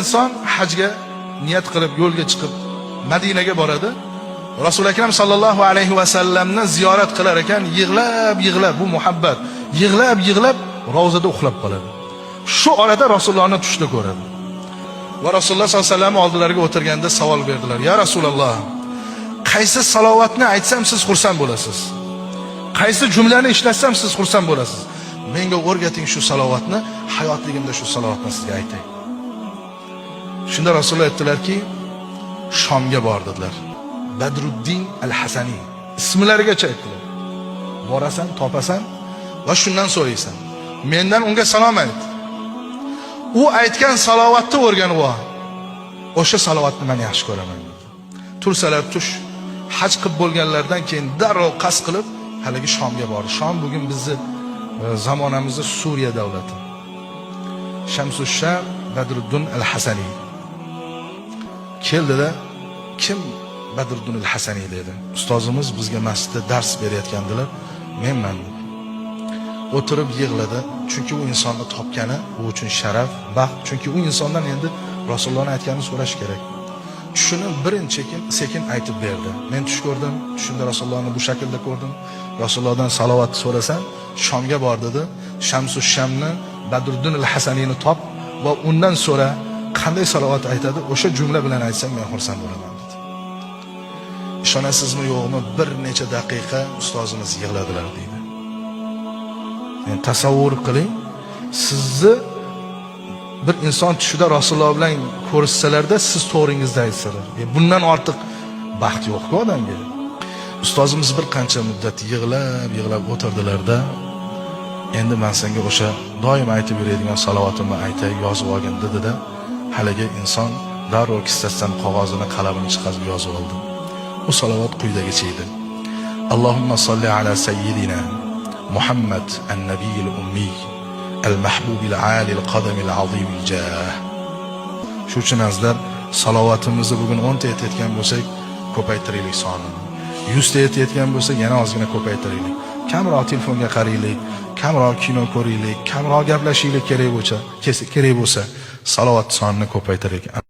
inson hajga niyat qilib yo'lga chiqib Madinaga boradi. Rasul akram sallallohu alayhi va sallamni ziyorat qilar ekan, yig'lab yig'lab, bu muhabbat, yig'lab yig'lab ravzada uxlab qoladi. Shu orada Rasulullohni tushida ko'radi. Va Rasululloh sollallohu alayhi vasallam oldilariga o'tirganda savol berdilar: "Ya Rasululloh, qaysi salovatni aytsam siz xursand bo'lasiz? Qaysi jumlani ishlatsam siz xursand bo'lasiz? Menga o'rgating shu salovatni, hayotligimda shu salovatni sizga aytay." Shunda Rasululloh aytdilarki, Shomga bor dedilar. Badruddin al-Hasani ismlarigacha aytdilar. Borasan, topasan va shundan so'raysan. Mendan unga salom ayt. U aytgan salovatni o'rganib ol. O'sha salovatni men yaxshi ko'raman dedi. Tursalar tush, haj qilib bo'lganlaridan keyin darrov qasd qilib haligi Shomga bordi. Shom bugun bizni zamonamizda Suriya davlati. Shamsu Sham Badruddin al-Hasani keldida, kim Badruddin al-Hasani dedi. Ustozimiz bizga masjidda dars berayotgandilar. Menman dedi. O'tirib yig'ladi, chunki u insonni topgani u uchun sharaf, baxt, chunki u insondan endi Rasulullohning aytganini so'rash kerak. Tushini birinchi sekin aytib berdi. Men tush ko'rdim, tushimda Rasulullohni bu shaklda ko'rdim. Rasulullohdan salovat so'rasan, Shomga bor dedi. Shamsu Shamni Badruddin al-Hasaniyni top va undan so'ra qanday salovat aytadi, o'sha jumla bilan aytsam men xursand bo'laman dedi. Ishonasizmi yo'qmi, bir necha daqiqa ustozimiz yig'ladilar deydi. Yani tasavvur qiling, sizni bir inson tushida Rasululloh bilan ko'rishsalarda siz to'g'ringizda aytsalar. Bundan ortiq baxt yo'q-ku odamga. Ustozimiz bir qancha muddat yig'lab yig'lab o'tirdilarda, endi men senga o'sha doim aytib yuradigan salovatimni aytay, yozib olgin dedida, haligi inson darrov kissasidan qog'ozini, qalamini chiqarib yozib oldi. U salovat quyidagicha edi: Allohumma solli ala sayyidina Muhammad an-nabiyil ummiy al-mahbubil alil qadamil azimil jah. Shu uchun azizlar, salovatimizni bugun 10 ta aytayotgan bo'lsak, ko'paytiraylik sonini. 100 ta aytayotgan bo'lsak, yana ozgina ko'paytiraylik. Kamroq telefonga qaraylik, kamroq kino ko'raylik, kamroq gaplashaylik kerak bo'lsa, salovat sonini ko'paytiraylik.